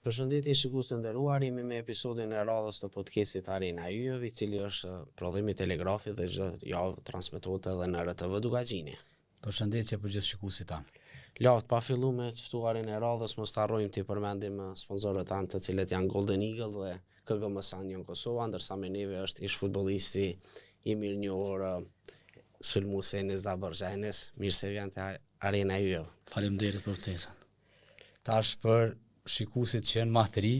Përshëndetje shikues të nderuar, jemi me episodin e radhës të podcastit Arena e Yjeve, i cili është prodhim i Telegrafit dhe çdo javë transmetohet edhe në RTV Dukagjini. Përshëndetje për gjithë shikuesit tanë. Lavt, pa fillu me të ftuarin e radhës, mos të harrojmë t'i përmendim eh, sponsorët tanë të cilët janë Golden Eagle dhe KGM Sanjon Kosova, ndërsa me neve është ish futbollisti i mirënjohur eh, sulmuesi Enis Zabërgja. Enis, mirë se vjen te Arena e Yjeve. Faleminderit për ftesën. Tash për shikuesit që janë ma të ri,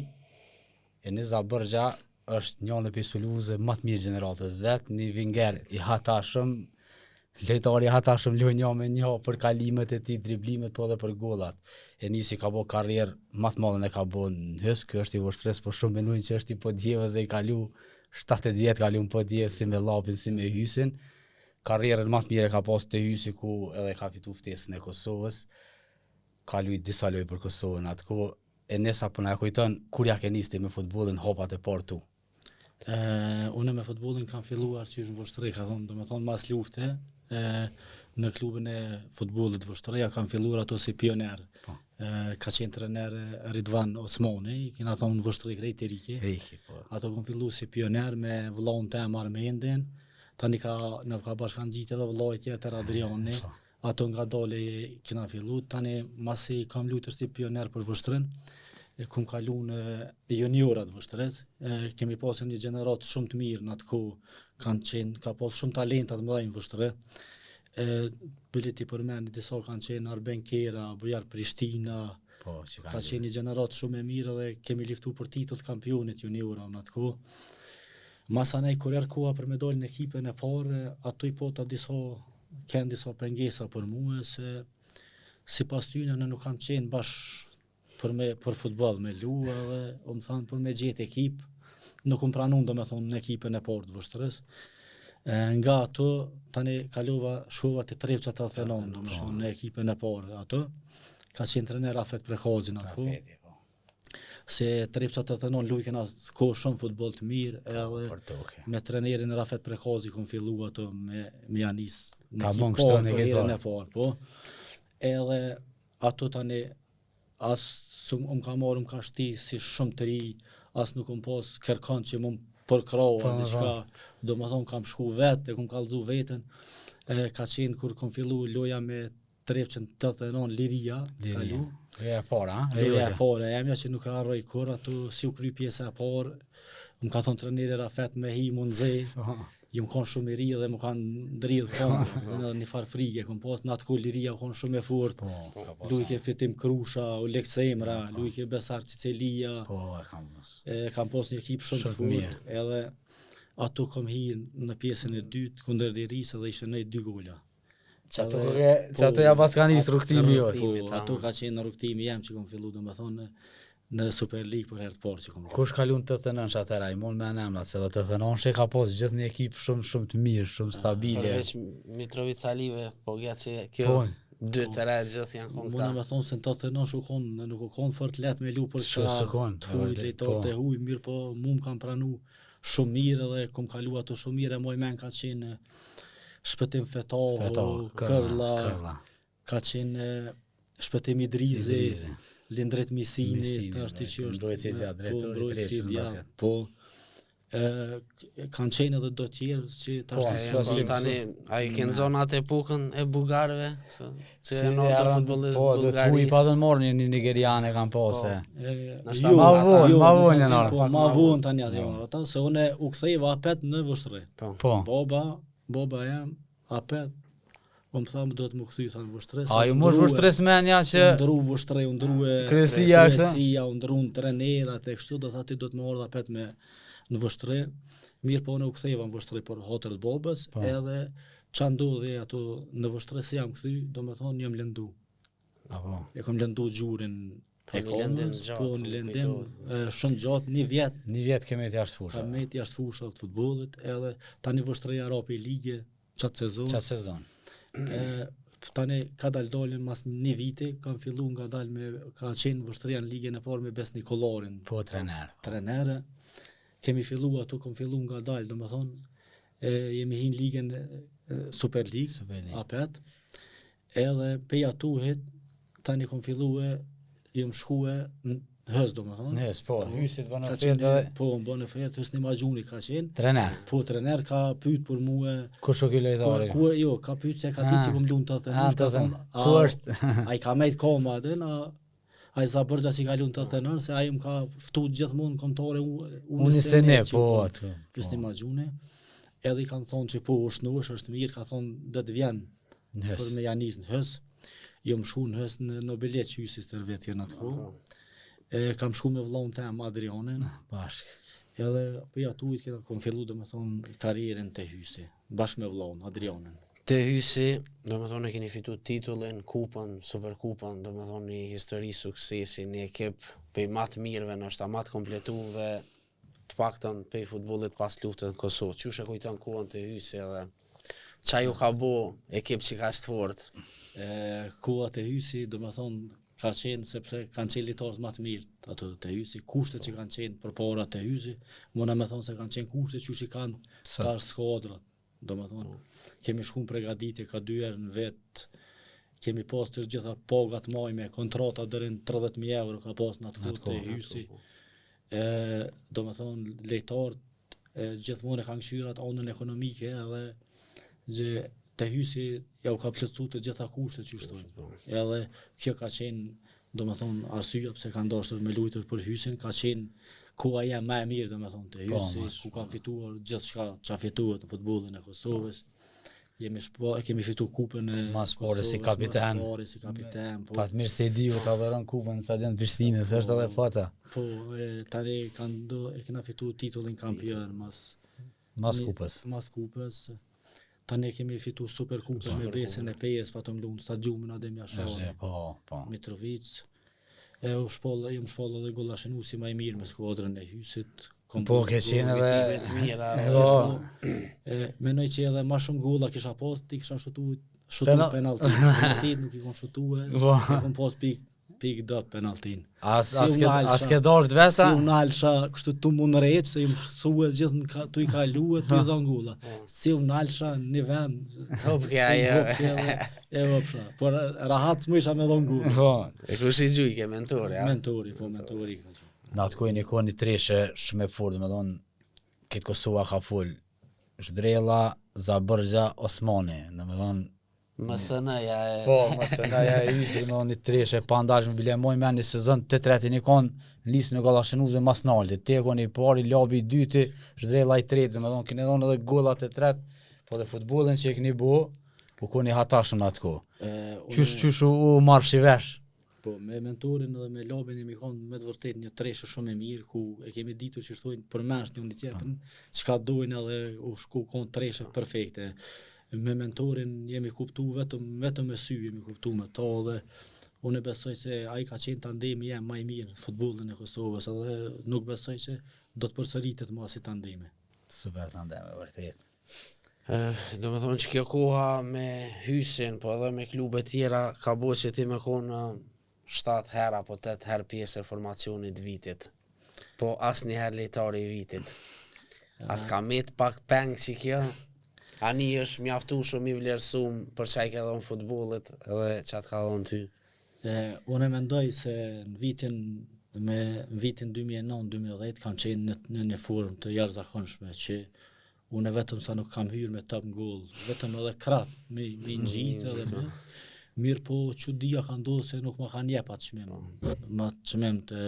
Enis Zabërgja është njëri prej sulmuesve më të mirë gjeneratës vet, një winger i hatashëm, lojtar i hatashëm lojë një me një për kalimet e tij, driblimet, po edhe për golat. Enisi ka bo karrierë më të madhe e ka bo në Hys, ky është i Vushtrrisë, po shumë menojnë që është i Podujevës dhe i kalu 70 vjet kalu në Podujevë si me Llapin, si me Hysin. Karrierën më të mirë e ka pas te Hysi ku edhe ka fitu ftesën e Kosovës. Ka lujt disa lojë për Kosovën atë kohë. Enis a po na e kujton kur ja ke nis ti me futbollin hapat e parë tu? E, unë me futbollin kam filluar qysh në Vushtrri, ka thonë, domethonë mas lufte, e, në klubin e futbollit Vushtrria kam filluar ato si pioner. Po. E, ka qenë trener Ridvan Osmani, i kena thonë në Vushtrri krejt i Riki. Riki, po. Ato kam fillu si pioner me vëllaun tem Armendin, tani ka, na ka bashkangjitë edhe vëllai tjetër Adriani. Po. Ato ngadalë kena fillu, tani masi kam lujtur si pioner për Vushtrrinë, e kum kalu në juniorat Vushtrrisë, kemi pasur një gjeneratë shumë të mirë në atë kohë, kanë qenë, ka pas shumë talenta të mëdhenj në Vushtrri. E bile t'i përmend disa kanë qenë Arben Kera, Bujar Prishtina, po, që ka qenë një gjeneratë shumë e mirë dhe kemi luftu për titull të kampionit juniora në atë kohë. Masanej kur erdh koha për me dalë në ekipin e parë, aty po ta disa Kenë disa pengesa për mue se sipas tyne unë nuk kam qenë bash për me për futboll me lu edhe u më thanë për me gjetë ekip nuk më pranun domethonë në ekipin e parë të Vushtrrisë. Nga ato tani kalova shkova te Trepça 89 domethonë në ekipin e parë ato. Ka qenë trener Rafet Prekazi në atë kohë. Po. se Trepça 89 lujke në atë kohë shumë futboll të mirë po, edhe me trenerin Rafet Prekazi kom fillu ato me me ja nis në Ta bon kështu në herën e parë, po. Edhe ato tani as sum um ka marrë, um ka shti si shumë të ri, as nuk um pas kërkon që më përkrahu po, diçka, po. domethonë kam shku vetë, e kom kallzu veten, e ka qenë kur kom fillu loja me Trepçën 89 Liria, Liria. kalu. Loja e parë, a? Loja e parë, e jemja që nuk e harroj kurrë ato si u kry pjesa e parë, më ka thonë treneri Rafet me hi mu nxe, jom konë shumë i ri dhe më kanë dridh këmbët, në një farë frige, kom pas në atë kohë Liria u konë shumë e fort, po, lujke Fitim Krusha, Ulek Semra, po. lujke Besar Cicelia, po, e kam pas. E kam pas një ekip shumë të fort, edhe ato kom hi në pjesën e dytë kundër Lirisë dhe i shënoj dy gola. Që ato, po, që ato ja pas ka nisë rrugëtimi jot. Po, ato ka qenë në rrugëtimi jem që kom fillu, domethonë, në, në Super League për herë të parë që kom Kush ka lu 89 atëherë, i mon me emrat, se dhe 89 ka pas gjithë një ekip shumë shumë të mirë, shumë stabile. Përveç Mitrovica Alive, po gjatë që kjo po, dy të re gjithë janë konë këta. Muna me thonë se në 89 u konë, nuk u konë fort lehtë me lu për ka të huj, lojtarët po. të huj, mirë po mu më kanë pranu shumë mirë edhe kom kalu ato shumë mirë e moj men ka qenë Shpëtim Fetahu, Fetahu Kërla, Kërla, ka qenë Shpëtim Idrizi, Idrizi. Lindrit Misini, Misini tash që është mbrojtësi i po, mbrojtësi i po e kanë qenë edhe do tjerë që tash po, s'ka si tani ai ke nxon atë epokën e bullgarëve se që janë ardhur futbollistë po, do të huj pa do marrë një, një nigerian e kanë pasë. Po, jo, ma vonë, jo, ma vonë janë ardhur. Po, ma vonë tani atë janë ata se unë u ktheva apet në Vushtrri. Po. po. Baba, baba jem apet Po më tha më duhet më kthy tha në Vushtrri. A ju mos Vushtrris menja që u ndru Vushtrri, u ndru e Kryesia kështu. Kryesia u ndru trenerat e kështu do tha ti duhet më ardh apet me në Vushtrri. Mirë po unë u ktheva në Vushtrri për hatër të babës, po. edhe ça ndodhi ato në Vushtrri si jam kthy, domethonë jam lëndu. Apo. E kam lëndu gjurin po, e komës, po një lëndim shumë gjatë, një vjet. Një vjet ke met jashtë fusha. Kam met jashtë fusha të futbollit, edhe tani Vushtrria ra pi lige qatë sezon. Qatë sezon. E, tani ka dal dalin mas një viti, kam fillu nga dal me, ka qenë Vushtrria në ligën e parë me Besnik Kollarin. Po, trener. Trener. Kemi fillu ato, kam fillu nga dal, domethonë, e, jemi hi në ligën Super League, Super League. apet. Edhe pej atuhit, tani kom fillue, jom shkue Hës, do më thonë. Në po, Hysit bën Ka ofertë qenë, edhe po, më bën ofertë, Hysni Maxhuni ka qenë. trener. Po, trener ka pyet për mua, Kush o ky ku, lojtari? ku jo, ka pyet se ka ditë Ah. që kom lunë të Ah, 89, ka të thonë, thënë. Ku është? a i ka mejt koma, edhe, a, ai Zabërgja që i ka lunë të 89, se ai më ka ftu gjithmonë në kombëtare u, Unë 21, që po, u kon. atë. Hysni Maxhuni. Edhe i kanë thonë që po, është nush, është mirë, ka thonë do të vjen Në Hës. për me ja nis në Hës. Jo më shku në Hës në Nobilet që hysi stërvetje në atë kohë. E kam shku me vëllaun tem Adrianin. Bashk. Edhe po ja tuit kena kom fillu do me thonë karrierën te Hysi, bashkë me vëllaun Adrianin. Te Hysi, do me thonë e keni fitu titullin, kupën, superkupën, do me thonë një histori suksesi, një ekip pej ma të mirëve, nështë ma të kompletuve, të paktën pej futbollit pas luftës në Kosovë. Qysh e kujton kohën te Hysi edhe qa ju ka bo ekip që ka të fort? E, koha te Hysi, do me thonë, ka qenë sepse kanë qenë lojtarët më të mirë ato te Hysi, kushtet që kanë qenë përpara te Hysi, muna me thonë se kanë qenë kushtet që i kanë Sot. tash skuadrat. Do me thonë, kemi shku në pregaditje ka dy herë në vet, kemi pas të gjitha pagat majme, kontrata deri në 30.000 euro ka pas në atë kohë te Hysi. E, do me thonë, lojtarët e, gjithmonë e kanë kqyrat anën ekonomike edhe që te Hysi ja u ka plotësuar të gjitha kushtet që shtojnë. Edhe kjo ka qenë, do me thonë, arsyeja pse kanë dashur me luajtur për Hysin, ka qenë koha jem më e mirë, do me thonë, te Po, Hysi, mas- ku kanë fituar gjithçka që fituar në futbollin e Kosovës. Jemi shpo, e kemi fitu kupën e Mas pari si Kosovës, kapiten. Mas pari si kapiten, po. Fatmir Sejdiu ta dhuron kupën në stadion të Prishtinës, është edhe fata. Po, e, tani kanë do, e kena fitu titullin kampion mas Mas Një- kupës. Mas kupës. Tani kemi fitu super kupën me Besën e Pejës, pa të mlu në stadiumin Adem Jashari, Është, Po, po. Mitrovic. E u shpoll, jam shpoll edhe gollashënuesi më i mirë me skuadrën e Hysit. Kom Po, bo ke qenë gol. edhe Fitime të mira. Po. E, menoj që edhe ma shumë golla kisha pas, ti kisha shutu, shutu Penal- penalti. Penaltit nuk i kom shutue, Po. e kom pas pik, pik do penaltin. As Si as u ke nalsha. as ke dashur vesa? Si u nalsha, kështu tu mu nrejt, se im shësue gjithë në ka, tu i kalue, tu i dhon golla. Si u nalsha në vend, Hop ke ajo. Hop ke edhe, e hopsha. Por rahat s'mu isha me dhon golla. Po. E kush i gjuj ke mentori, a? Mentori, po mentori ka qenë. Në atë kohë një kohë një treshe shumë e fortë, me thonë, këtë Kosova ka full. Zhdrella, Zabërgja, Osmani, do me thonë, MSN-ja e... po, mos e ndaja e ysi, do me thonë një treshe pa ndashme, bile moj me një sezon të tretin i konë në listën e gollashënuesve mas naltit. Te kon i pari, Labi i dyti, Zhdrella i treti, do me thonë keni dhënë edhe gollat e tret, po dhe futbollin që e keni bo, po koni hatashëm në atë kohë. E, unë- Qysh qysh u, u marrshi vesh? Po, me mentorin edhe me Labin jemi konë me të vërtet një treshe shumë e mirë, ku e kemi ditur që shtojnë përmensh njëri tjetrin, çka dojnë edhe u shku konë treshe perfekte. Me mentorin jemi kuptu vetëm vetëm me sy jemi kuptu me to dhe unë besoj se ai ka qenë tandemi jem më i mirë në futbollin e Kosovës edhe nuk besoj se do të përsëritet më si tandemi. Super tandem, e vërtet. Eh, Do me thonë që kjo koha me Hysin, po edhe me klube tjera, ka bo që ti me konë 7 herë apo 8 herë pjesë e formacionit të vitit. Po asnjëherë lojtari i vitit. Atë ka met pak peng që kjo? Ani është mjaftu shumë i vlerësum për çka i ka dhënë futbollit edhe çka të ka dhënë ty. E, unë e mendoj se në vitin me në vitin 2009-2010 kam qenë në, në një formë të jashtëzakonshme që unë vetëm sa nuk kam hyrë me top në gol, vetëm edhe krat me me ngjit edhe me mirë po çudia ka ndodhur se nuk ma kanë jep atë çmim, më çmim të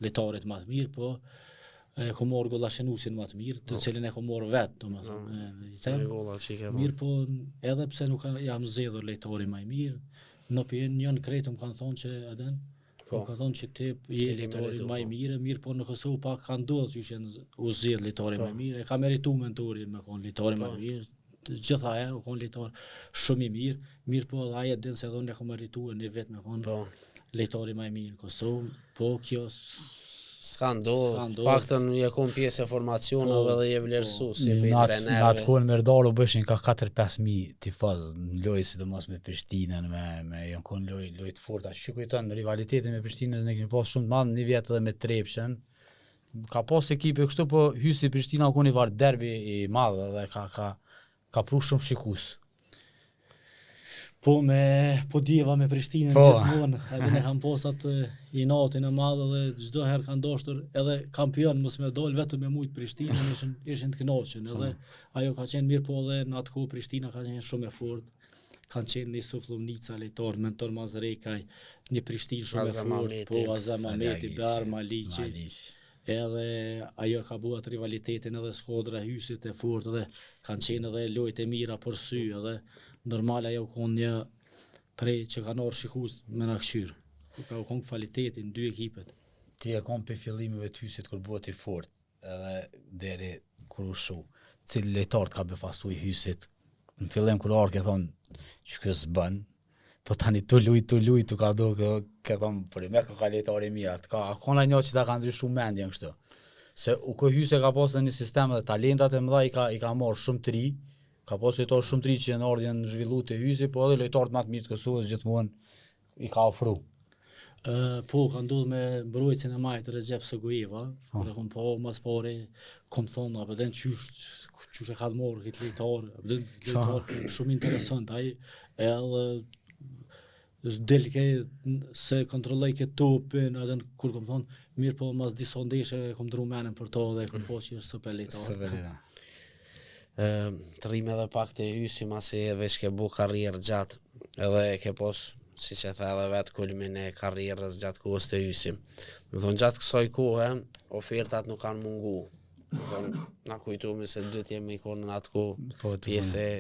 lojtarit më të mirë, po e kom marrë gollashënuesin më të mirë, të cilin e kom marrë vetë, domethënë, e, i them. Me gollat që i ke dhënë. Mirë po, edhe pse nuk jam zgjedhur lojtari më i mirë, në opinion krejt më kanë thonë që edhe Po. po. Më kanë thonë që ti je E ke lojtari meritu, më i po. mirë, mirë po në Kosovë pak ka ndodhur që janë u zgjedh lojtari Po. më i mirë, e ka meritu mentori me kon lojtari më Po. i mirë, të gjitha herë u kon lojtar shumë i mirë, mirë po edhe ai e din se edhe unë e kam merituar një vit me kon Po. lojtari më i mirë në Kosovë, po kjo s- S'ka ndodhur. S'ka ndodhur. Paktën je kon pjesë e formacioneve Po, dhe je vlerësu si Në prej atë në atë trenerëve. kohë në Merdar u bëshin ka 4-5 mijë tifoz në lojë, sidomos me Prishtinën, me me janë kon lojë lojë të forta. Që kujton rivalitetin me Prishtinën ne kemi pas shumë të madh një vjet edhe me Trepçën. Ka pas ekipe kështu, po hysi Prishtina u kon i var derbi i madh edhe ka ka ka pru shumë shikues. Po me Podujeva me Prishtinën Po. gjithmonë, edhe ne kam pas atë inatin e madh edhe çdo herë kanë dashur edhe kampion mos me dol vetëm me mujt Prishtinën ishin ishin të kënaqur edhe ajo ka qenë mirë po edhe në atë kohë Prishtina ka qenë shumë e fortë. Kanë qenë një Isuf Llumnica, lojtar, Mentor Mazrekaj, një Prishtinë shumë e Azem fortë, Ahmeti, po Azem Ahmeti, Salih Bar Maliqi, Maliqi. edhe ajo ka bu atë rivalitetin edhe Skodra Hysit e fortë edhe kanë qenë edhe lojët e mira për sy edhe normal ajo ka një prej që kanë ardhur shikues me na kqyr. Ku ka u kon kvaliteti në dy ekipet. Ti e kom për fillimeve të Hysit kur bëhet i fort, edhe deri kur u shu. Cili lojtar të ka befasu i Hysit? Në fillim kur ardh ke thonë që kjo s'bën, po tani tu luj, tu luj, tu ka do, ke, ke thonë, për i me ka ka lojtar i mirë, atë ka, a ka një që ta ka ndryshu mendjen kështu? Se u kë Hyse ka pasur një sistem dhe talentat e mëdha i ka i ka marrë shumë të ri, ka pasur lojtarë shumë të ri që janë ardhur janë zhvilluar te Hysi, po edhe lojtarët më të mirë të Kosovës gjithmonë i ka ofru. Ë, po, ka ndodhur me mbrojtjen e majtë Recep Sogojeva, kur e kom pa mas pari, kom thonë, apo den qysh qysh e ka të marrë këtë lojtar, apo den lojtar shumë interesant ai, edhe del ke se kontrolloj ke topin, edhe kur kom thonë, mirë po mas disa ndeshjeve kom ndru menën për to dhe kom po që është super lojtar. Super lojtar. Ë, të rrim edhe pak te Hysi, masi veç ke bu karrierë gjatë, edhe ke pos, si që tha edhe vetë, kulmin e karrierës gjatë kohës te Hysi. Do të thonë gjatë kësaj kohe, ofertat nuk kanë mungu. Do të thonë, na kujtohemi se dytë jemi i konë në atë kohë Po, të pjesë e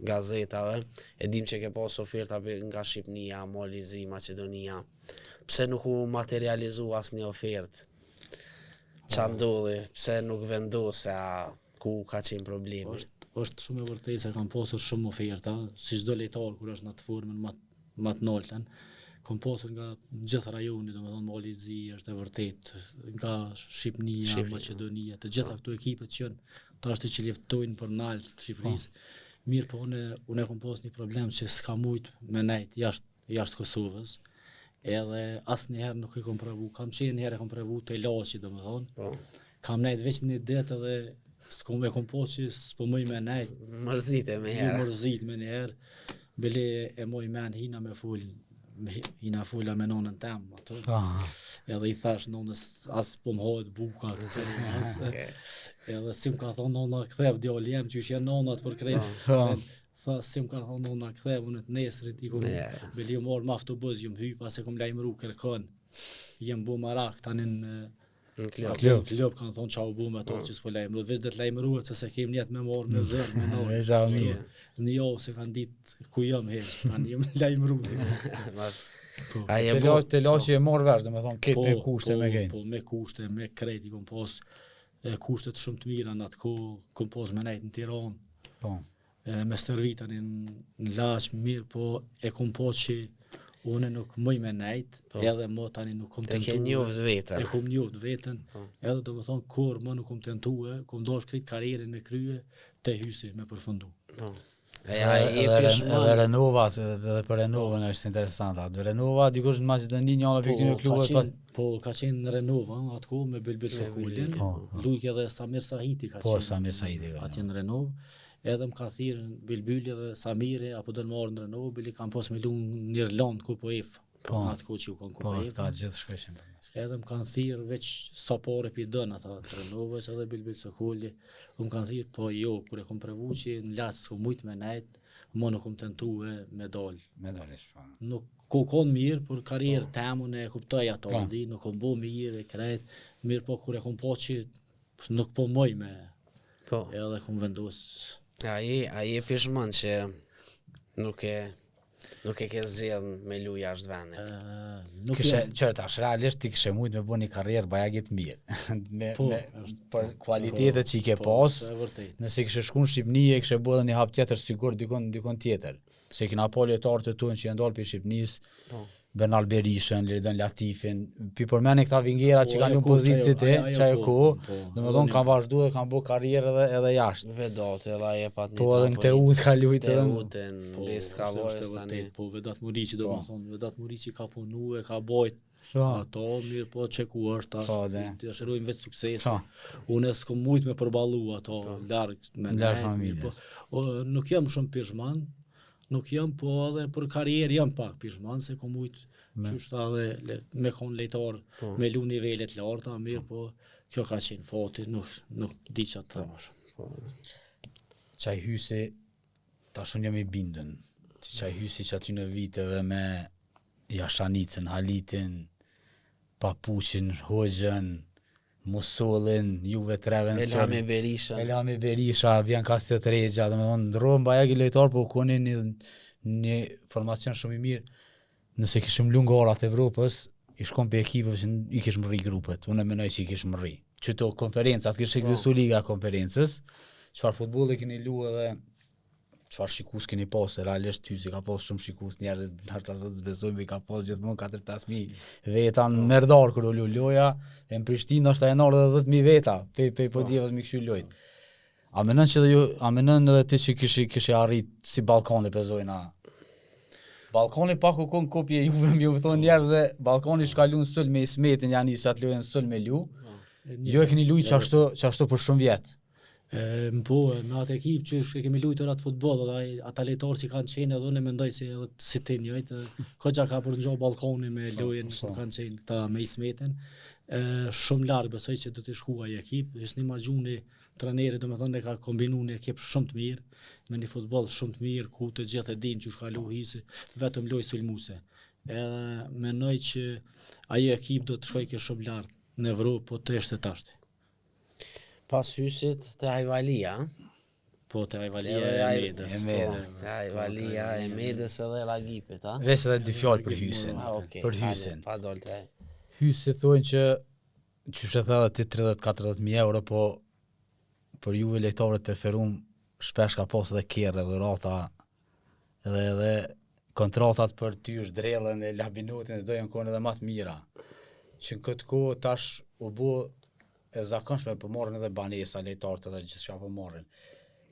gazetave. E dim që ke pas oferta pe- nga Shqipënia, Mali i Zi, Maqedonia. Pse nuk u materializu asnjë ofertë? Qa ndodhi? Pse nuk vendose? A ku ka qenë problemi? Është është shumë e vërtetë se kam pasur shumë oferta, si çdo lojtar kur është në atë formën më më të naltën. Kam pasur nga gjithë rajoni, domethënë Mali i Zi është e vërtetë, nga Shqipënia, Shqipënia. Maqedonia, të gjitha këto ekipe që janë tash që luftojnë për nalt të Shqipërisë. Mirë po unë unë kam pas një problem që s'ka mujt me nejt jashtë jashtë Kosovës. Edhe asnjëherë nuk e kam provu. Kam qenë një herë e kam provu te Laçi, domethënë. Po, Kam nejt veç një ditë edhe s'kom e kom po që s'po muj me nejt, mërzite me ju herë. mërzit me njëherë, bile e moj men hina me fol, me- hina fola me nonën tem, ato. Po. Edhe i thash nonës, as po më hahet buka, këtë, as, Okej. edhe si më ka thonë nona kthev djali jem, qysh janë nonat për krejt. Po. Tha, si më ka thonë nona kthev, unë të nesrit, i kom, Ja. bile ju marrë me autobus, jëm hyp, as e kom lajmëru kërkon, jem bu marak tani në Në klub. Aty në klub kanë thonë çau bu me ato që s'po lajmërohet, veç do të lajmërohet se se kem njet me marr me zër, me nojë. Veç a mirë. Në javë se kanë ditë ku jam hiç, tani jam lajmëruar. Ma- Po. A je Te bu? la te Laçi e marr vesh, domethënë këtë me kushte po, me krejt. Po, me kushte, me krejt, i kom pas e, kushtet shumë të mira në atë kohë, kom pas me nejt në Tiranë, Po. e, me stërvita në, në Laç, mirë, po e kom pas që unë nuk muj me nejt, Po. edhe mo tani nuk kom Te ke tentuar. njoft veten. E kom njoft veten, Po. edhe do më thonë, kur më nuk kom tentue, kom dosh krejt karrierën me krye, te hysi me përfundu. Po. E a Edhe, je edhe, pishman? edhe Renova, edhe për Renovën është interesante. Atë Renova dikush në Maqedoni një anë Po, për këtyre ka klubeve qenë, po, ka qenë në Renova, atë kohë me Bilbil Sokulin, Bilbilin, po, po. Lujk edhe Samir Sahiti ka Po qenë. Samir Saidi. po. Atje në Renovë, edhe më ka thirrë Bilbili dhe Samiri, apo do të marrë në Renovë, Bili kam pas me lu në Irlandë ku po if. Po. Në atë kohë që u kanë Po, ku po if. këta gjithë shkojshin. Edhe më kanë thirrë veç sa pare pi dën ata të Renovës edhe Bilbil Sokoli, u më kanë thirrë, po jo, kur e kom provu që në Laç s'kom mujt me nejt, më nuk kom tentue me dal. Me dalish, po. Nuk ku kon mirë, por karrierë po. temën e kuptoj ato, Po. di, nuk kom bo mirë e krejt, mirë po kur e kom pa që nuk po moj me, Po. edhe kom vendos A je, a je pishman që nuk e nuk e ke zgjedh me lu jashtë vendit. ë, nuk Kishe, jam- qërë tash, realisht ti kishe mujt me bo një karrierë bajagi të mirë. me, Po, me, është- për kualitetet që i ke po, pas, është e vërtet. nëse kishe shku në Shqipëni e kishe bo edhe një hap tjetër sigur dikon dikon tjetër. Se kena pa lojtarë të tonë që janë dalë prej Shqipënisë, Po. Bernard Berishën, Liridon Latifin, pi përmeni këta vingera që Po, kanë ajo lënë kohë, pozitë si ajo- ti, ajo- që ajo ajo kohë, kohë, po, do të thonë edhe kanë vazhdu dhe kanë bërë karrierë edhe edhe jashtë. Vedat edhe ai e pat një Po edhe në Teut ka luajt edhe në- Teutën, Po, Best ka është- është e vojës tani. vërtet, Po, Vedat Muriqi do Po. më thonë, Vedat Muriqi ka punu e ka bojt Po. ato, mirë po që ku është tash, Po, dhe. të dëshirojmë vetë suksesin. Po. Unë s'kom mujt me përballu ato larg me Larg nejt, familjes. mirë Po, o, nuk jam shumë pishman. Nuk jam, po edhe për karrierë jam pak pishman, se kom mujt qysh edhe le, me kon lejtar, Po. me lu nivele të larta, mirë, po kjo ka qenë fati, nuk, nuk di që të them më shumë. Po. Qaj hysi, tash unë jam i bindun, që qaj hysi që aty në viteve me Jashanicën, Halitin, Papuqin, Hoxhën, Musollin, Juve Treven, Elhami Berisha. Elhami Berisha, vjen Kastriot Rexha, domethënë ndërrohen bajagi lojtar, po u koni një një formacion shumë i mirë. Nëse kishim lu garat e Evropës, i shkon për ekipeve që i kishim rri grupet. Unë e menoj që i kishim rri. Qëto konferencat, kishte ekzistu liga e konferencës, çfarë futbolli keni lu edhe çfarë shikues keni pas, se realisht Hysi ka pas shumë shikues, njerëzit ndoshta sot s'besojnë, po i ka pas gjithmonë 4-5 mijë veta në Merdar kur u lu loja, e në Prishtinë ndoshta janë ardhur edhe 10 mijë veta, pe pe po djevës mi këshy lojt. A menon që edhe ju, a menon edhe ti që kishi kishi arrit si Ballkani pezojna? Ballkani pak u kon kopje juve, mi u thonë njerëzve, Ballkani shka lu në sulm me Ismetin, janë nisë atë lojën sulm me lu. Jo e keni lujt qashtu, qashtu për shumë vjet. E, më po, me atë ekip që e kemi luajtur atë futboll edhe ai ata lojtarë që kanë qenë edhe unë mendoj se edhe si ti njëjtë, koxha ka për ngjo Ballkani me lojën po. kur kanë qenë këta me Ismetin. E, shumë lart besoj që do të shkuaj ai ekip. Hysni Maxhuni trajneri domethënë e ka kombinuar një ekip shumë të mirë me një futboll shumë të mirë ku të gjithë e dinë që ka lu Hysi, vetëm lojë sulmuese. Edhe mendoj që ajo ekip do të shkojë ke shumë lart në Evropë, po të ishte tashti. Pas Hysit te Hajvalia. Po te Hajvalia Edhe e ai- Medës. e Medës. Po, te Hajvalia e Medës edhe Ragipit, a? Veç edhe dy fjalë për Hysin. Ah, okej. Për hajde, Hysin. Pa dol te. Hysi thonë që qysh e the edhe ti 30-40 mijë euro, po për juve lojtarët preferum shpesh ka pas edhe kerre, dhurata, edhe edhe kontratat për ty është drellën e Labinotin e do janë konë edhe më të mira. Që në këtë kohë tash u bo e zakonshme po marrin edhe banesa lojtarët edhe gjithçka po marrin.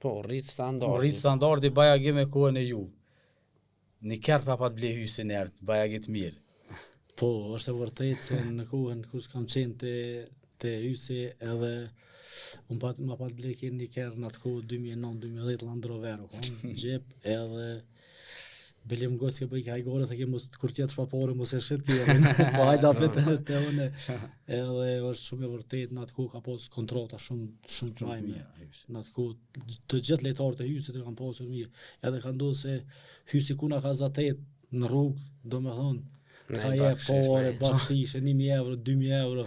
Po, rrit standardi. U rrit standardi bajagi me kohën e ju. Një kerr ta pat ble Hysin ert, bajagi të mirë. Po, është e vërtetë se në kohën kur kam qenë te te Hysi edhe unë pat ma pat bleki një kerr në atë kohë 2009-2010 Land Rover u kon xhep edhe Bile më gocë ke bëj ka hajgore, the ke mos kur tjetë shpapore mos e shit kjerin. po hajde apet te, te unë. Edhe është shumë e vërtetë në atë kohë ka pas kontrata shumë shumë të majme. Në atë kohë të gjithë lojtarët e Hysit e kanë pasur mirë. Edhe ka ndodhur se Hysi ku na ka zatet në rrugë, domethënë Ne të ka jep bakshish, pare, ne. bakshish, 1000 euro, 2000 euro,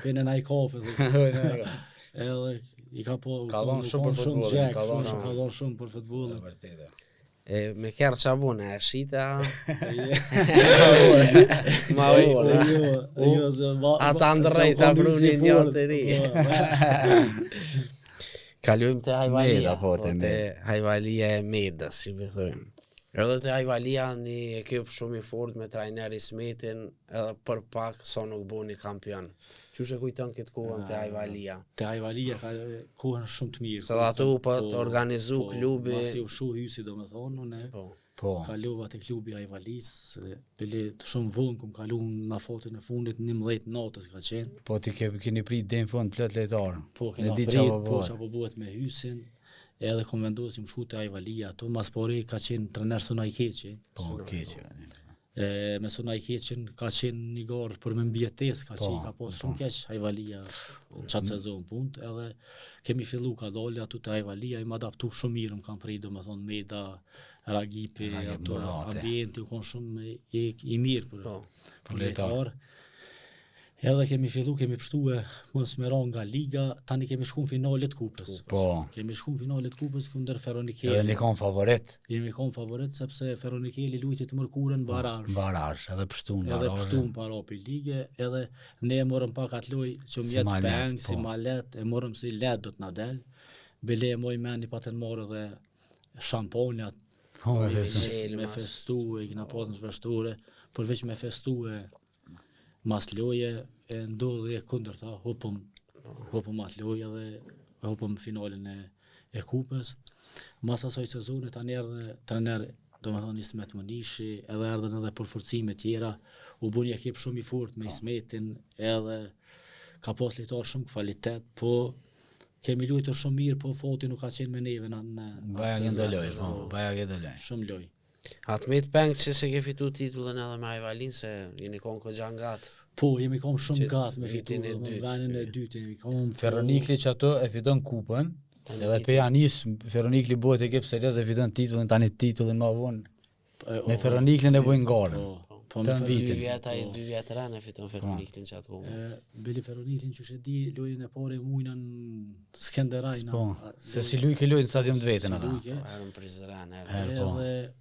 pene naj kafe. thotë. Edhe i ka po Ka dhënë u shumë kon për futbollin, gjek, ka dhënë shumë, shumë. ka dhënë shumë për futbollin. E vërtetë. E me kerr qa bune, e shita, ma Jo, ora. jo, jo, se ma, Ata ndërrej, se u ta kon bruni Hysi një fort, të ri. po, Kalojmë te Hajvalia, Meda, po, te te Meda. Hajvalia e Medës, si më thojmë. Edhe te Hajvalia një ekip shumë i fortë me trajner Ismetin, edhe për pak sa nuk boni kampion. Qysh e kujton këtë kohën te Hajvalia? Te Hajvalia ka kohën shumë të mirë. Se dhe ato u po të organizu klubi. Masi u shu Hysi domethënë, unë Po. Po. kalova te klubi Hajvalis, bile shumë vonë kum kalu në afatin e fundit 11 natës ka qenë. Po ti ke keni prit deri në fund plot lojtar. Po Ne kena di prit, qa po po bëhet. qa po bëhet me Hysin, edhe kom vendosim shku te Hajvalia, ato mas pari ka qenë trener Sunaj Keqi. Po, keq. E, me Sunaj Keqin ka qenë një garë për me mbijetesë, ka Po, qenë, ka pas shumë keq Hajvalia në qatë sezon punt, edhe kemi fillu ka dalë aty te Hajvalia, im adaptu shumë mirë, më kanë prit, domethënë Meda, Ragipi, Ragip ato Murati. ambienti u kon shumë i, i mirë për, Po. për lojtar. Edhe kemi fillu, kemi pështue, mos me ra nga liga, tani kemi shku në finale të kupës. Po. Kemi shku në finale të kupës kundër Edhe Feronikeli. një kon favorit. Jemi kon favorit sepse Feronikeli luajti të mërkurën në barazh. Barazh, edhe pështu në Edhe barazh. pështu në parapi lige, edhe ne e morëm pak atë lojë që Si mjet ma let, peng, si po. ma let, e morëm si let do të na del. Bile e moj meni patën marrë edhe shamponjat, Po, me me, festu. me, me Mas. festu, e kina pas në zhveshture, përveç me festu e mas loje, e ndodhi e kundërta, hupëm, hupëm atë loje dhe e hupëm finalen e, e kupës. Mas asaj sezone tani erdhe trener, domethënë Ismet Munishi, edhe erdhën edhe përforcime tjera, u bë një ekip shumë i fortë me Ismetin, edhe ka pas lojtar shumë kvalitet, po kemi luajtur shumë mirë, po fati nuk ka qenë me neve në në Baja atë gjë sezon, ndaloj, po, po, baja gjë ndaloj. Shumë lojë. Atë me të peng që se ke fitu titullin edhe me Ajvalin, se jeni konë kogja ngat. Po, jemi konë shumë Që gatë me fitu, vitin e do dytë, venin e dytë, jemi konë... Ferronikli që ato e fiton kupën, edhe pe ja nis Ferronikli bëhet ekip serioz e fiton titullin, tani titullin më vonë. E, Me o, Ferroniklin e bojnë garën. Po, po Tën me Dy vitin. vjet ai, dy vjet rënë e fiton Ferroniklin që atë kohë. E, Bili Ferroniklin që e di, lojën e parë e mujna në Skenderaj. na- Po, a- se si luj ke lujt në stadium të vetën si ata. lujke. Po, herën Prizren, herën. Herë, po. Edhe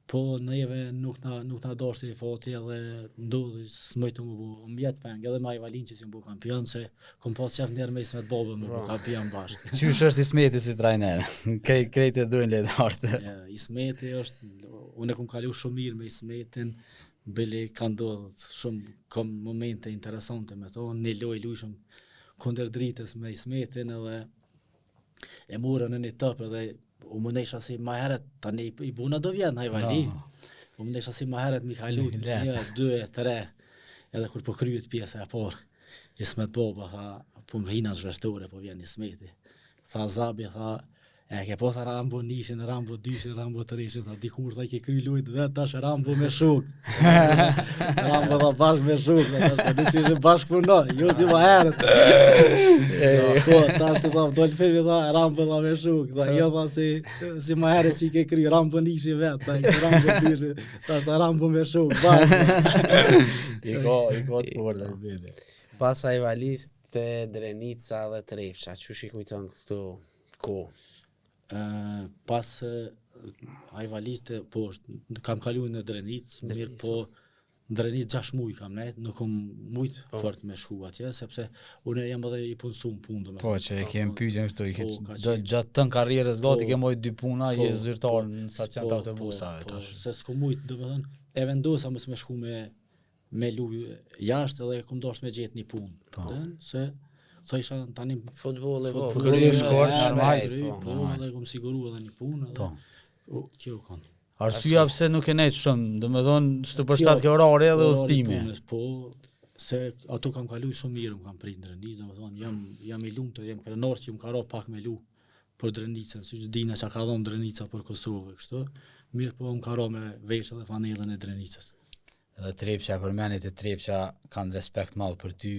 po neve nuk na nuk na dashte i fati edhe ndodhi s'mëjtë më bu mjet peng edhe me Ajvalin që si më bu kampion se kom pas qef njerë me Ismet Babën më bu kampion bashkë. Qysh është Ismeti si trajner? Krejt krejt e dojnë lojtarët. Ja, Ismeti është, unë e kom kalu shumë mirë me Ismetin, bili ka ndodhur shumë kom momente interesante me to, një lojë luajshëm kundër dritës me Ismetin edhe e morën në një top edhe u mundesha si ma herët, tani i, i buna do vjen Hajvali. No. U mundesha si ma herët mi kalu, Le. një, dy, tre, edhe kur po kryet pjesa e parë, Ismet Baba, tha, po më hina në zhveshtore, po vjen Ismeti. Tha Zabi, tha, e ke po tha Rambo nishin, Rambo dyshin, Rambo treshin, tha dikur tha i ke kry lujt vet, tash Rambo me shok. Rambo tha bashkë me shok, tha tash po di që ishe bashkë puno, jo si ma herët. Po, tash të tha, dol femi tha, Rambo tha me shok, tha, jo tha si, si ma herët që i ke kry, Rambo nishi vet, tha, i ke Rambo dyshin, tash tha Rambo me shok, bashkë. I ka i ka të fortë Ismeti. Pas Ajvalis te Drenica dhe Trepça, qysh i kujton këto kohë? Ë, pas e, Ajvaliste, po, është, kam kalu në Drenicë, mirë po në Drenicë 6 muaj kam nejt, nuk kam mujt Po. fort me shku atje, sepse unë jam edhe i punësuar në punë, domethënë. Po, që e kem pyetjen këtu, i ke Po, ka do qenë. gjatë tën karrierës gati Po. ke marrë dy puna, Po, je zyrtar po, në stacion po, të autobusave po, tash. Po, se s'kom mujt, domethënë, e vendosa mos me shku me me lu jashtë edhe kom dashur me gjetë një punë. Po. Kupton? Se sa isha tani Futbolli, po. Futbolli kry, shkort, shpejt, normal, po. po, normal. edhe kom siguru edhe një punë edhe Po. u, kjo u kon. Arsyeja pse nuk e nejt shumë, domethënë s'të përshtat kjo orari edhe Orari udhëtimi. punës, Po, se ato kam kalu shumë mirë, më kam prit në Drenicë, domethënë jam jam i lumtur, jam krenar që më ka ra pak me lu për Drenicën, siç dina që ka dhënë Drenica për Kosovë e kështu. Mirë po më ka ra me vesh edhe fanellën e Drenicës. Edhe Trepça e përmenit e Trepça kanë respekt madh për ty,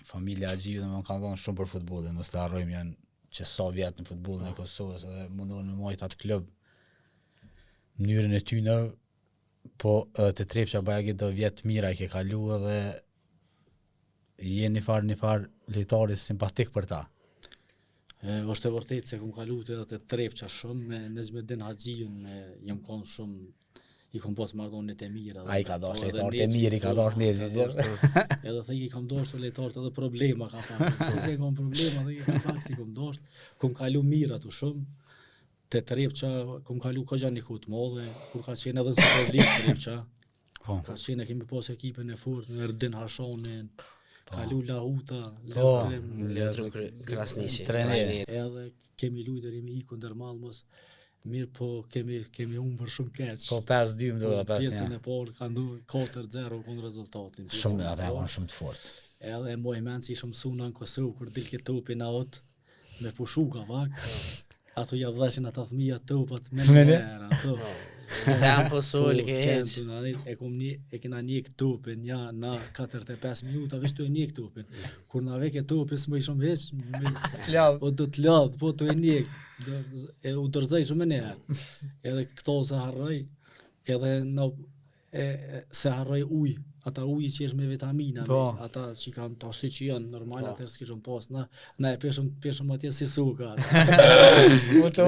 familja Haxhiu domethënë kanë dhënë shumë për futbollin, mos të harrojmë janë që sa vjet në futbollin e Kosovës edhe mundohen me majt atë klub mënyrën e tyne, po edhe te Trepça bajagi do vjet të mira i ke kalu edhe je një farë një farë lojtari simpatik për ta. E, është e vërtetë se kom kalu të edhe të Trepça shumë me Nezmedin Haxhiun, me jam kon shumë i kom pas marrëdhëniet e mira. Ai ka dashur Po, edhe lojtarët e Nexhi, mirë, i ka po, dashur Nexhi, ka gjithë. dashur. Edhe the i kam dashur lojtarët edhe problema ka pak. Se se kam problema, dhe i kam pak si kam dashur. Kom kalu mirë ato shumë. Te Trepça kom kalu kogja një kohë të madhe, kur ka qenë edhe në Superligë Trepça. Po. Ka qenë e kemi pas ekipin e fortë, me Erdin Hashanin, kalu Lahuta, Po, Leutrim, Leutrim Kry- Krasniqi. Trajneri. edhe kemi luajtur jemi iku ndër Malmos, mirë po kemi kemi humbur shumë keq. Po 5-2 më duhet, Po, Pjesën 5-1. e parë ka ndu 4-0 kundër rezultatin. pjesën Shumë e ata parë. janë shumë të fortë. Edhe e moj mend se ishëm mësu në Kosovë kur dilke topi në aut me pushu ka pak. Ato ja vdheshin ata fëmija topat me Me ne? njerë, ato. Tem po sol ke heq. kentu, na ne- e kum një, e kena njek topin, ja, na 45 minuta, veç tu e njek topin. Kur na veke topi, s'më ishëm veç, me, Lladh. po do të ladh, po tu e njek, do, e u dërzej shumë e njerë. Edhe këto se harroj, edhe na, e, e, se harroj ujë, ata uji që është me vitamina, Po. me, ata që kanë tashti që janë normal, Po. atëherë s'kishëm pas, na, na e peshëm, peshëm atje si suka. Po to.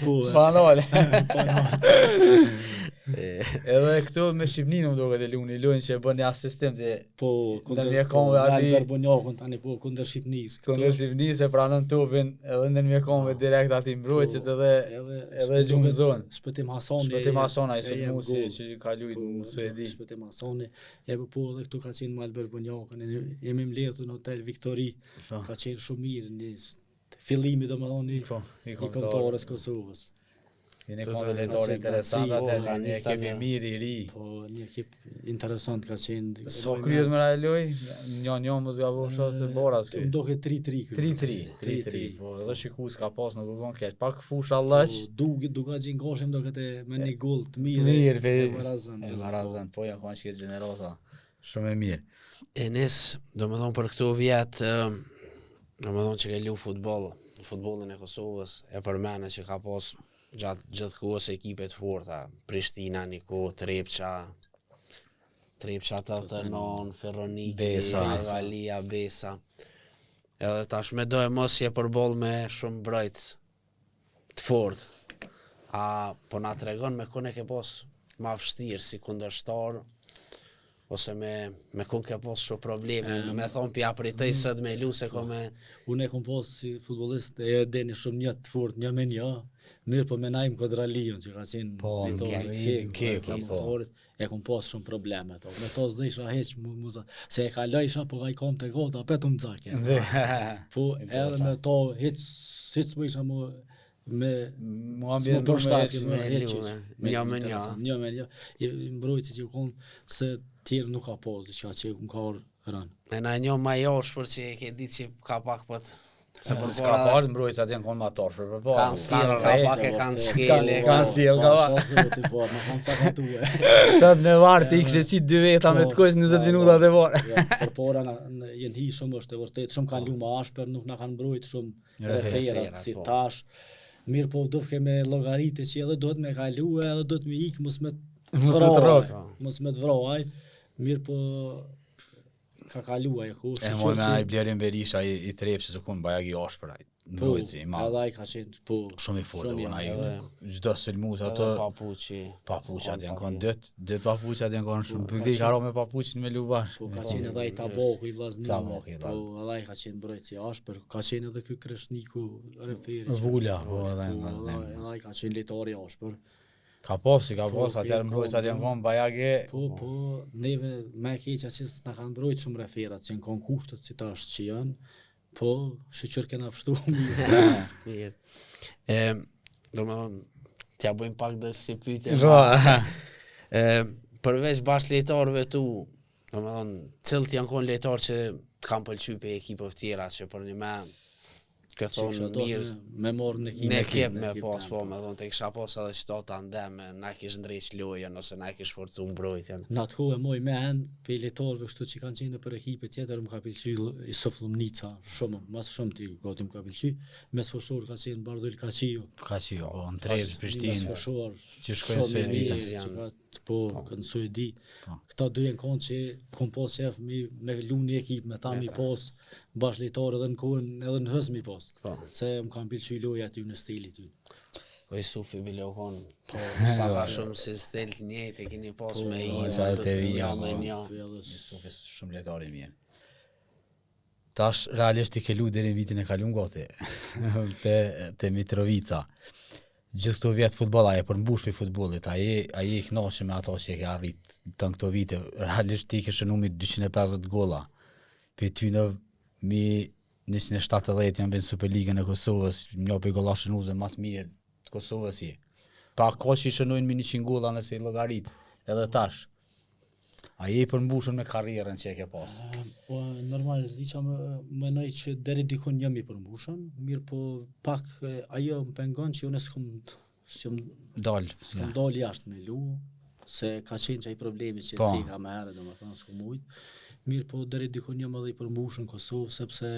Po, e. Panole. Edhe këtu me Shqipnin më duket e luni, lojnë që e bën një asistim që Po, kundër Ndërmjet komve po, me aty- Albert Bonjakun tani po kundër Shqipënisë. këtu. kundër Shqipnisë e pranon topin edhe ndërmjet komve direkt aty mbrojtjet Po, edhe edhe edhe gjumë zonë. Shpëtim Hasani. Shpëtim Hasan ai e jep sulmuesi gol. që ka luajtur Po, në Suedi. Shpëtim Hasani, e po po edhe këtu ka qenë me Albert Bonjakun, e jemi mbledhur në hotel Victory. Po. Ka qenë shumë mirë një s- fillimi domethënë i Po, i i kombëtarës. kombëtarës Kosovës. Jeni Të konë zënë, lojtarë ka interesant qenë atë, po, ka një nista ekip i një- mirë i ri. Po, një ekip interesant ka qenë. So kryet më ra loj, një një mos gabosha se bora s'kry. Më doke 3-3 kryet. 3-3, 3-3, po edhe shiku s'ka pas nuk u kon keq. Pak fusha llaq, Po, Dug, duka që ngashim do këtë me një gol të mirë. Mirë, pe- e barazën. e barazën, po janë kanë që gjenerata. Shumë e mirë. E nis, do me thonë për këto vjet, ëm, do me thonë që ke lu futboll, futbollin e Kosovës, e përmene që ka pas gjatë gjithë kohës ekipe të forta, Prishtina, Niko, Trepça, Trepça 89, Ferroniki, Besa. Ajvalia, Besa. Edhe tash me do e mos je përboll me shumë brojtës të fortë. A po na tregon me kun e ke pas ma vështirë si kundërshtar ose me me kun ke pas shumë probleme, me thonë pja pritoj sot me lu se ko me Unë e kom pas si futbollist e deni shumë një të fort, një me një, mirë po me Naim Kodralion që ka qenë Po, lojtar në i Kek, Kekut, po. Flamurtarit, e kom pas shumë probleme ato. Me to s'dhejsha heq mu, mu, se e kalojsha, po ka i kom të gota, apet u mxake. Po edhe me to hiç hiç më isha më me Mu S'më ambient përshtatje, me më heq. lu, me një me një. interesant, Një me një. I i mbrojtësi që u kon se tjerë nuk ka pas diçka që më ka ardhur rënë. e na një ma josh për që e ke ditë që ka pak po të se për S'ka parë mbrojtësat janë konë ma tashër për parë. Kanë sjell, ka pak e kanë shkele. Kanë sjell, ka pa. Zoti, po, më kanë sakatue. Sot me varë ti kishe qit dy veta me Po, të kuq 20 po, minuta të parë. Ja, përpara na në- janë hi shumë është e vërtet, shumë kanë lu më ashpër, nuk na kanë mbrojt shumë Referat, referat si po. tash. Mirë po dufke me llogaritë që edhe duhet me kalu, edhe duhet me ik, mos me Mos me vra, të rrok. Mos me të vra ai. Mirë po ka kalu ai ku. E moj me ai Blerim Berisha i, i Trepçës u kon bajagi ashpër ai. Mbrojtësi i madh. Edhe ai ka qenë po Shumë i fortë shumë i u kon ai. edhe- Çdo sulmues ato Edhe papuqi. papuqat janë Kon kon dyt, dyt papuqat janë kon shumë. Po, ka Për qenë- ka ra me papuqin me lu bash. Po ka qenë edhe ai Tabaku i vllaznimit. Tabaku i Po edhe ai ka qenë mbrojtës i ashpër, ka qenë edhe ky Kreshniku referi. që- Vula, po edhe Po, në vllaznim. edhe ai ka qenë lojtar i ashpër. Ka pas, si ka Po, pas, atëherë ke mbrojtësat kon, janë kon bajagi. Po, po, neve më e keqja që s'na kanë mbrojt shumë referat, që janë kon kushtet si tash që janë, po shyqyr kena pështu mirë. Mirë. E, do me thonë, t'ja bëjmë pak dhe si pyetje. Po. E, përveç bashkëlojtarëve tu, do me thonë, cilët janë konë lojtarë që të kanë pëlqy pe ekipeve tjera që për një me kë Që kisha thonë dosh mirë me, me marrë në ekip. në ekip me ekip pas, tem, po, me thonë, të kisha pas edhe qëto tandeme, na kish ndreq lojën, ose na kish forcu mbrojtjen. Në atë kohë e moj me en, pe lojtarëve kështu që kanë qenë për ekipe tjetër, më ka pëlqy Isuf Lumnica, shumë, mas shumë ti gati më ka pëlqy. Mesfushor ka qenë Bardhyl Kaçiu. Ka që jo, po, në Trepçë, Prishtinë. Mesfushor, që shkojnë shumë i Suedi. mirë, që ka po, në Suedi. Po. Këta dy janë konë që kom pas qef mi, me lu një ekip, me ta mi pas bashkëlojtarë edhe në kohën, edhe në hës mi pas. Po. Se më kanë pëlqy loja aty në stili ty. Po Isufi bile u konë, po, sa ka shumë si stil të njëjtë, e keni pas me i, sa të vija, një me po. një. Edhe Isufi është shumë lojtar i mirë. Tash realisht i ke lu deri në vitin e kalum gati te te Mitrovica. Gjithë këto vjet futboll, a je përmbush për futbollit, a je a je i kënaqur me ato që e ke arrit të në këto vite. Realisht ti ke shënuar mi 250 golla. Për ty në mi 170 janë bën Superligën e Kosovës, një prej golla shënuesve më të mirë të Kosovës je. Pa ka që i shënojnë mi 100 golla nëse i llogarit, edhe tash. A je i përmbushur me karrierën që e ke pas? Po, normal, s'di qa më menoj që deri dikun jam i përmbushëm, mirë po pak e, ajo më pengon që unë s'kum s'jam Dal. s'kum dal jashtë me lu, se ka qenë qaj problemi që Po. e ceka më herë, domethënë s'kum mujt. Mirë po deri dikun jam edhe i përmbushur në Kosovë sepse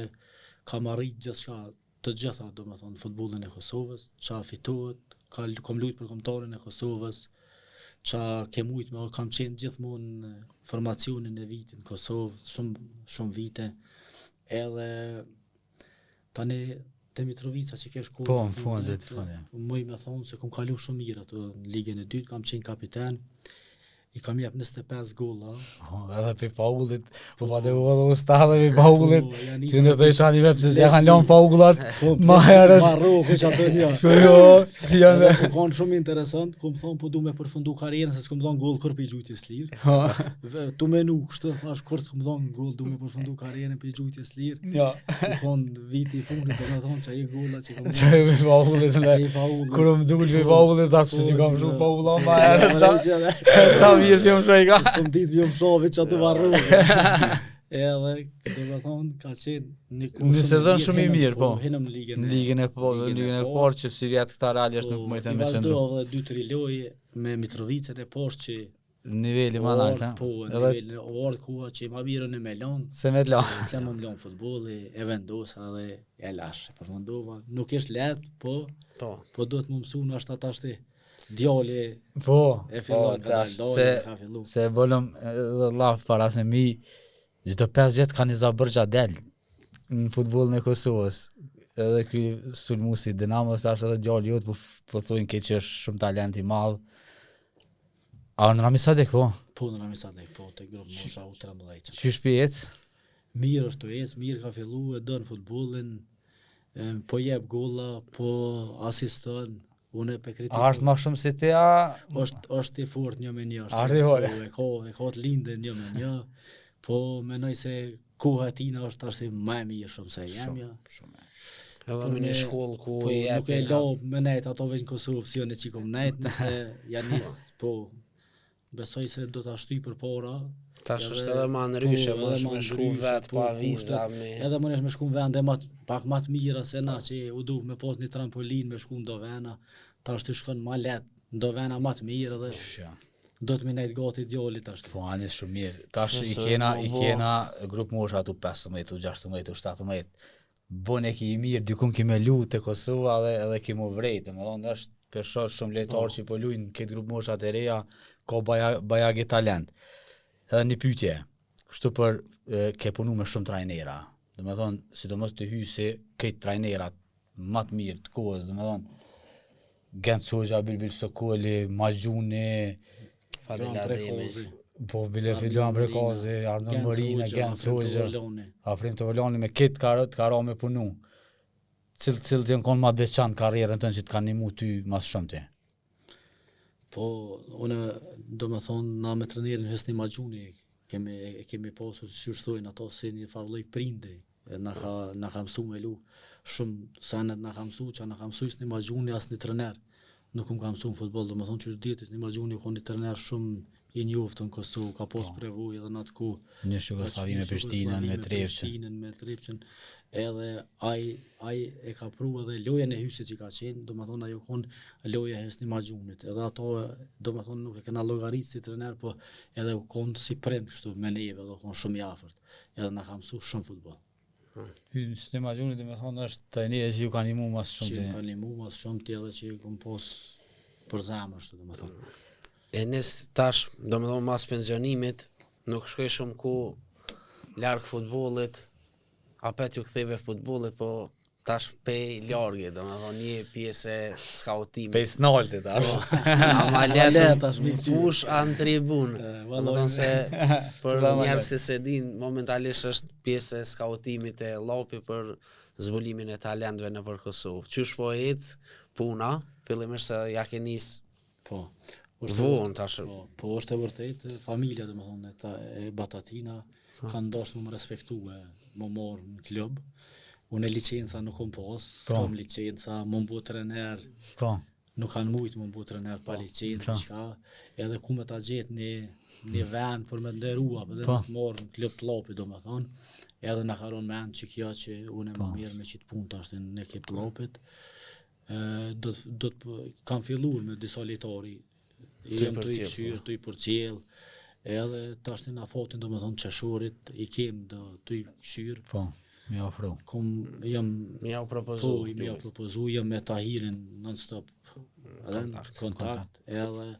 kam arrit gjithçka të gjitha, domethënë në futbollin e Kosovës, qa fitohet, ka kam luajt për kombëtarin e Kosovës, qa ke mujt me kam qenë gjithmonë në formacionin e vitit në Kosovë, shumë shumë vite. Edhe tani te Mitrovica që ke shkuar Po, në fundit, fundit. Muj me thonë se kom kalu shumë mirë ato në ligën e dytë, kam qenë kapiten. I kam jep 25 golla. Po, edhe pe faullit, po pa të edhe usta edhe pe faullit. Po, ja nisa Që në me- thësha një vetë, se ja kanë Lesni. lanë faullat, Po, ma herët. Ma rroku që ato një. Po jo, si janë. Edhe u kanë shumë interesant, ku më thonë po du me përfundu karrierën se s'kum dhon gol kur pi gjujtjes lirë. Po, Ve, tu menu kështu thash kur s'kum dhon gol du me përfundu karrierën pi gjujtjes lirë. Ja, U kon viti i fundit do të thonë që ai golla që kam që e pe faullit, që ne. i faullit. Kur më dul pe faullit, tha pse si kam Po, shumë që- faulla ma herët, sa, sa sa mirë që më shojka. S'kom ditë vjom shovi që aty varru. Edhe, do të thonë, ka qenë një kohë Një sezon mirë, shumë i hinëm- mirë, po. Hinëm në ligën. Në e- ligën e po, në ligën e parë që si vjet këta realisht nuk mujtën me qëndru. Po, I vazhdova edhe 2-3 lojë me Mitrovicën e poshtë që Niveli më nalt, ha. Po, Edhe nivelin e ardh koha që ma mirën e me lon. se me të la. Se më mlon futbolli, e vendosa edhe e lash, e përfundova. Nuk është lehtë, po Po. po duhet më mësu nështë ata shti djali Po, e fillon po, ka tash, dalë dali, se ka fillu. se e bolëm edhe llaf para se mi çdo 5 vjet ka një zabërgja del në futbollin e Kosovës. Edhe ky sulmuesi i Dinamos tash edhe djali jot po f- po thonë ke që është shumë talent i madh. A në Rami Sadek po? Po në Rami Sadek, po te grup mosha U13. Qysh pi ec? Mirë është të ecë, mirë ka fillu, e dën futbollin, e, po jep golla, po asiston, unë e pe kritikoj. A është më shumë se ti a? është është i fort një me një, A është i fort? Po, e ka e ka të lindë një me një, po menoj se koha e tina është tash më e mirë shumë se jemja. Shumë. Edhe Po me një ne- shkollë ku Po i nuk e jepin la me nejt ato veç në Kosovë si unë që kom nejt, nëse ja nis, po besoj se do ta shtyj përpara. Tash Edhe- është edhe ma ndryshe, po, më edhe është ma me shku ndryshe, vet po, pa viza kushtet, me Edhe më nesh me shku në vende ma, pak ma të mira se na që u duh me pas një trampolin me shku në do vena, tash ti shkon ma lehtë në do vena ma të mirë edhe Sha. do të më nejt gati djali tash. Po ani shumë mirë. Tash i Shpresoj kena po i bo. kena grup mosha tu 15, tu 16, tu 17. Bën e ki i mirë, dikun ki me lu te Kosova dhe edhe ki mu vrejt. Domethënë është pesho shumë lojtar që po luajnë këtë grup moshat e reja, ka baja bajagi talent. Edhe një pyetje, kështu për e, ke punu me shumë trajnera. Domethënë, sidomos të hyj si këtë trajnerat më të mirë të kohës, domethënë Gent Hoxha, Bilbil Sokoli, Magjuni, Fadil Luan Ademi. Prekozi, Po bile Arnon Filan Morina, Brekazi, Arnon Genc Morina, Hoxha, Genc Afrim Hoxha, Tovolani. Afrim Tovolani me këtë ka të ka ra me punu. Cilët cilët janë konë ma të veçantë karrierën tënë që të kanë nimu ty mas shumë ti? Po, unë do me thonë, na me trenerin Hysni Maxhuni kemi, e kemi pasur, që thojnë ato, si një farë lloj prindi, e na ka, na ka mësu me lu, shumë senet na ka mësu, që na ka mësu Hysni Maxhuni as një trener, nuk më ka mësu në futboll, do me thonë që është ditë, Hysni Maxhuni ka një trener shumë i njoft në Kosovë, ka pas përvojë edhe në atë kohë. Një Jugosllavi me Ka qenë Prishtinën, Jugosllavi me Trepçën. Prishtinën, me Trepçën, edhe ai ai e ka pru edhe lojën e Hysit që ka qenë, do me thonë ajo kon loja e Hysni Maxhunit. Edhe ato do me thonë nuk e kena llogarit si trener, po edhe u kon si prind kështu me neve, edhe u kon shumë i afërt. Edhe na ka mësu shumë futboll. Hysni Maxhuni do me thonë është trajneri që ju ka nimu mas Që shumë më ti. ka nimu mas shumë ti edhe që i kom pas për zemër kështu do me thonë. E nis tash, do me thonë mas pensionimit, nuk shkoj shumë ku larg futbollit, apet ju ktheve futbollit, po tash pe largë, do me thonë një pjesë e skautimit. Pe snalti tash. Ama lehtë letë tash mi në kqyr. fush a në tribunë. E, Do vallai. me thonë se për Valla, njerëz që se din, momentalisht është pjesë e skautimit e Llapi për zbulimin e talentëve nëpër Kosovë. Qysh po ec puna, fillimisht se ja ke nis Po. Është e vonë tash. Po, po është e vërtetë, familja domethënë e, ta, e Batatina kanë dashur më respektue, më marrë në klub. Unë e licenca nuk kom pas, Po. s'kom licenca, më mbu trener, Po. nuk kanë mujt më mbu trener pa licencë, Po. diçka, edhe ku me ta gjetë një një vend për me nderua, për Po. me të marrë në klub të Llapit, domethënë, edhe na ka rënë mend që kjo që unë më Po. mirë me qitë punë tash në ekip të Llapit. Ë do të do të kam filluar me disa lojtari. I Tu i jam tu i përcjell, kqyr, po. tu i përcjell. Edhe tash në afatin domethënë qershorit i kem do tu i kqyr. Po. Mi ofru. Kom jam Mi ja u propozu. Po, i mi ja propozu, jam me Tahirin non stop. Edhe në Kontakt. kontakt, edhe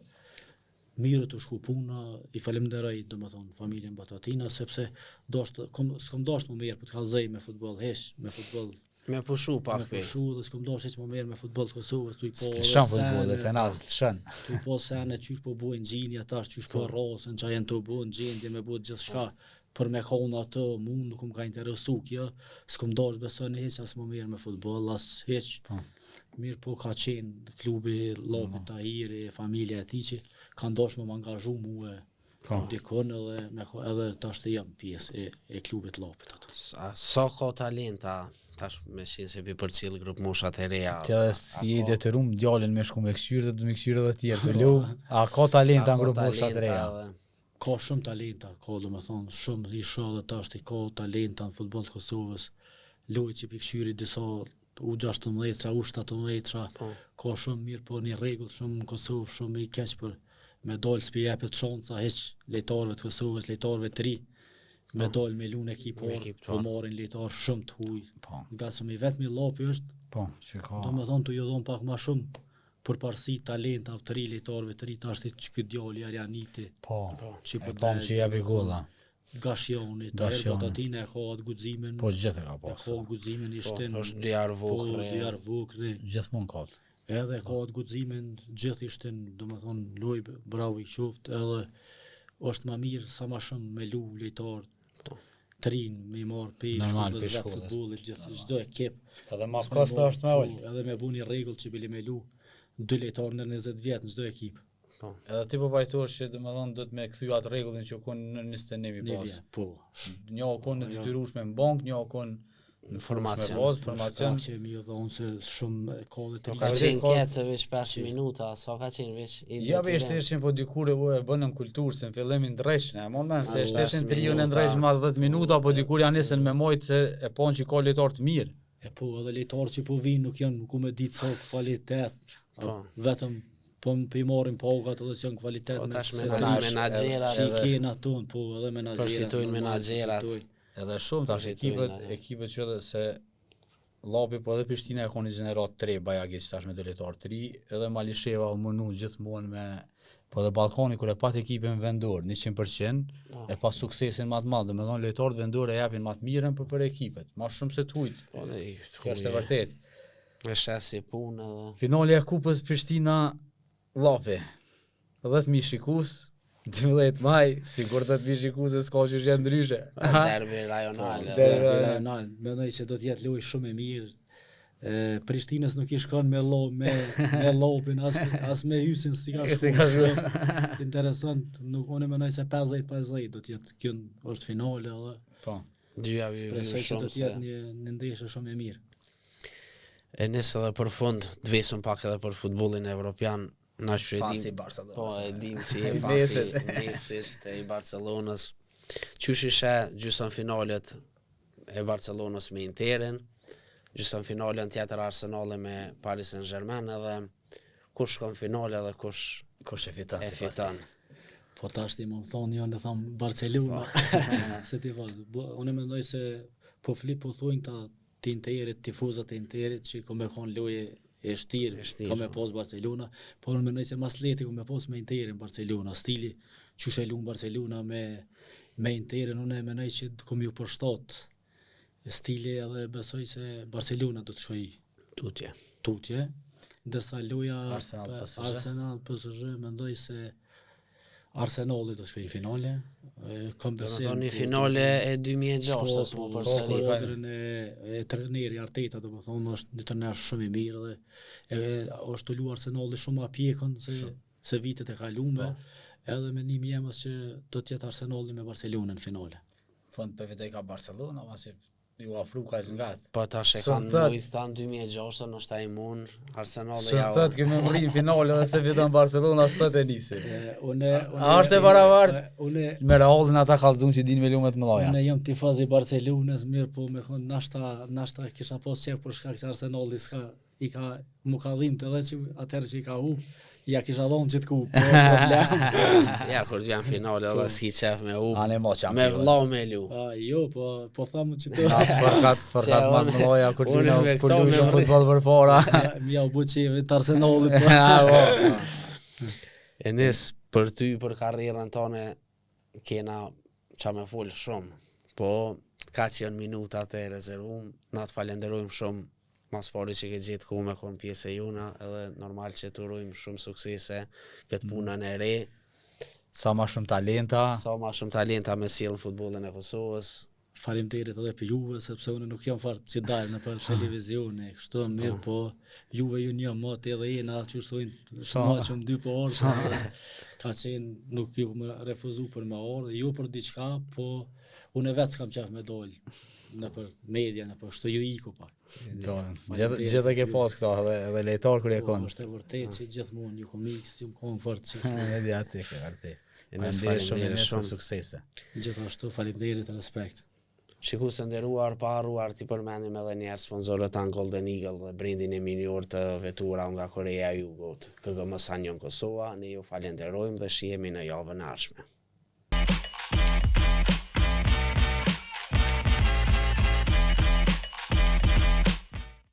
mirë të shku puna, i falemnderoj, domethënë, familjen Batatina, sepse dosht, kom, s'kom dasht më mirë, po të kallzoj me futboll, heq, me futboll. Me pushu pak me pushu dhe s'kom dashtë hiç me u marrë me futboll të Kosovës, tu i po edhe S'lëshon futbolli, të nas s'lëshon. Tu i po sene qysh po bojnë gjinja tash, qysh po rrasën, qa janë tu bo në gjendje me bo gjithçka për me kon ato, mu nuk më ka interesu kjo, s'kom dashtë besoni hiç as me u marrë me futboll, as hiç. Po. Mirë po ka qenë klubi Llapit Tahiri, familja e tij që kanë dashtë me m'angazhu mue Po. Dikun edhe me edhe tash të jam pjesë e, e klubit Llapit ato. Sa, sa ka talenta tash me qenë se pi përcjell grup moshat e reja. Ti edhe si i detyrum djalin me shku me kqyrë dhe me kqyrë edhe tjerë të lu. A ka talenta në grup moshat e reja? Edhe... Ka shumë talenta, ka domethonë shumë i shoh edhe tash ka talenta në futboll të Kosovës. Lojë që pi kqyri disa U16, U17, po. ka shumë mirë, po një rregull shumë në Kosovë, shumë i keq për me dal s'pi jepet shansa hiç lojtarëve të Kosovës, lojtarëve të ri, me po. dal me lu në ekip, po marrin lojtarë shumë të huj. Po. Ngase i vetmi Llapi është, po, që ka. Domethonë tu ju dhon pak ma shumë përparësi talentave të ri, lojtarëve të ri, tash ti ky djali Arianiti. Po, po. që po e që jepi golla. Gashioni, Tahir Batatina e ka atë guximin. Po gjithë e ka pas. E ka guximin i po, shtin. Po, është Diar po, Vokri. Po, Diar Vokri. Gjithmonë ka. Edhe ka atë guximin, gjithë i shtin, domethonë, loj, bravo i qoftë, edhe është ma mirë sa ma shumë me lu lojtar po. të rinj, me i marrë pe Normal, pe shkollës, futbollit, gjithë, çdo ekip. Edhe ma kosto është më ulët. Edhe me bu një rregull që bile me lu dy lojtarë nën 20 vjet në çdo ekip. Po. Edhe ti po pajtohesh që domethënë do të me kthy atë rregullin që kon në 21 mi pas. Po. Një u kon e detyrueshme në bank, një u kon në formacion. Me formacion. Që mi u dhonë se shumë ka dhe të Po ka qenë keq se veç 5 minuta, sa ka qenë veç i Ja be ishin po dikur e e bënë në kulturë se në fillim i ndrejshin, e mon men se ishin të riun e ndrejshin mas 10 minuta, po dikur janë nisën me mojt se e pon që ka lojtar të mirë. E po edhe lojtarët që po vinë nuk janë ku me ditë sa kualitet. Po. Vetëm Po më i marrin pagat edhe që janë kvalitet po, tash me menaxherat që i kena tonë, po edhe menaxherat. Përfitojnë menaxherat. Edhe shumë tash ekipet, ekipet që edhe se Llapi po edhe Prishtina e ka një gjeneratë të re bajagiq tash me do lojtarë të ri, edhe Malisheva u mënu gjithmonë me po edhe Ballkani kur e pat ekipin vendor 100% po. e pas suksesin më të madh, domethënë lojtarët vendor e japin më të mirën për për ekipet, më shumë se të hujt. Po, dhe, Kjo është e vërtetë. E sheh si punë edhe. Finalja e Kupës Prishtina Llapi. 10.000 shikus, 12 maj, sigur 10.000 shikus e s'ka që jenë ndryshe. Derbi rajonal. Po, derbi rajonal. Mendoj që do të jetë lojë shumë e mirë. E, Prishtinës nuk i shkon me lo, me me Llapin as as me Hysin s'i ka shkuar. Interesant, nuk unë mendoj se 50-50 do të jetë kjo është finale edhe. Po. Dyja vi Shpresoj që do të jetë një një ndeshje shumë e mirë. E nis edhe për fund, të vesim pak edhe për futbollin evropian, na që e dim. Barcelonës. Po, e dim që je fansi Messit e i Barcelonës. Qysh i sheh gjysëm finalet e Barcelonës me Interin, gjysëm finalen tjetër Arsenali me Paris Saint-Germain edhe kush shkon finale edhe kush kush e fiton. E fiton. Po tash ti më thonë jo, unë them Barcelona. Po. se ti po, unë mendoj se po flip po thonë ta të Interit, tifozat e Interit që ka me kon lojë e shtirë, e shtirë ka me po. pas Barcelona, por unë mendoj se mas lehti ka me pas me Interin Barcelona, stili qysh e lun Barcelona me me Interin, unë mendoj që ka me ju përshtat stili edhe besoj se Barcelona do të shkojë tutje. Tutje. Ndërsa loja Arsenal PSG, Arsenal PSG mendoj se Arsenali do të shkojë në finale. Kam besim. Do të thonë finale e 2006-s, po për skuadrën e, e trajneri Arteta, domethënë është një trener shumë i mirë dhe e, është tu lu Arsenali shumë ma pjekun se shumë. se vitet e kalume. Po. Edhe mendimi jem është që do të jetë Arsenali me Barcelonën në finale. Fund po fitoi ka Barcelona, pasi Ju afru ka që ngat. Po tash e kanë lujt thanë 2006 është ai mund Arsenal ja. Së thot kemi mrri në finale dhe se fiton Barcelona s'thot e nisi. Unë A është e barabartë? Unë me Realin ata kallzun që dinë me lu me të mëdha. Unë jam tifoz i Barcelonës, mirë po me kon nashta nashta kisha pas qef për shkak se Arsenali s'ka i ka mu ka dhimt edhe që atëherë që i ka hup, ja kisha dhonë gjithë kupë, po problem. ja, kur janë finale edhe s'ki qef me hup, me vlla me lu. A, jo, po, po thamë që të... Na, fërkat, fërkat ma të mëdhaja, kur lujnë, kur lujnë shumë futboll përpara. Mi ja u bu qefit të Arsenalit. Po. Ja, po. E nis, për ty, për karrierën tane, kena qa me fol shumë, po... Kaq janë minutat e rezervum, na të falenderojmë shumë mas pari që ke gjetë kohë me konë pjesë e jona, edhe normal që të urojmë shumë suksese këtë punën e re, Sa ma shumë talenta, sa ma shumë talenta me sjell në futbollin e Kosovës. Faleminderit edhe për juve, sepse unë nuk jam fort që dal në për televizione, kështu mirë, po juve ju një mot edhe jena, që thonë, Shumë. ma shumë dy po orë, po, ka qenë, nuk ju më refuzu për me orë, jo për diçka, po unë vetë s'kam qef me dol në për media, në për kështu ju iku pak. do, gjithë Faleminderit. gjithë e ke pas këto edhe edhe lejtar kur e Po, kon. është e vërtetë që gjithmonë ju kom ikë, si më kon fort që Mediatik, e vërtet. E nes Faleminderit shumë faleminderit Enes, shumë. suksese. gjithashtu faleminderit, respekt. Shikues të nderuar, pa harruar t'i përmendim edhe një herë sponsorët tanë Golden Eagle dhe brendin e minjor të veturave nga Korea e Jugut, KGM Sanyon Kosova, ne ju falenderojmë dhe shihemi në javën e ardhshme.